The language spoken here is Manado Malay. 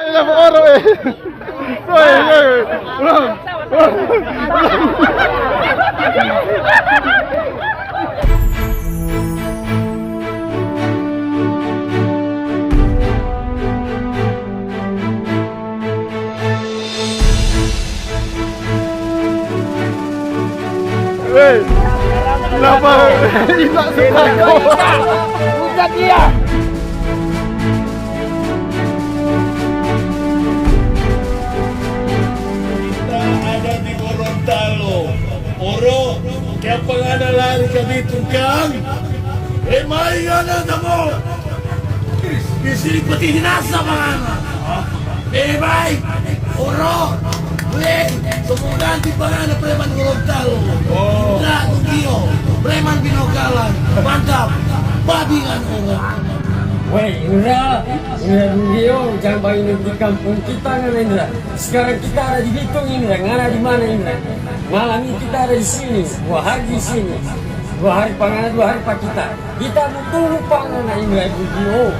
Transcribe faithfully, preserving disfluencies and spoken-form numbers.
Oro, eh. Woi, woi, woi. Ulang. Hei, kenapa? Tidak suka kau. Hujat dia. Kita ada di Gorontalo. Oro, kiapa ngana lari ka Bitung kang? Eh, mai ngana tamo. Di sini peti dinasa pa ngana. Eh, baik. Oro. Weh, so mo ganti pa ngana preman Gorontalo. Oh. Indra Dugio, preman Binokalan. Mantap. Babi ngana, Oro. Weh, Indra, Indra Dugio, jang bagini di kampung kita ngana, Indra. Sekarang kita ada di Bitung, Indra. Ngana di mana, Indra? Malam ini kita ada di sini, dua hari di sini. Dua hari pa ngana, dua hari pa kita. Kita mo tunggu pa ngana, Indra Dugio.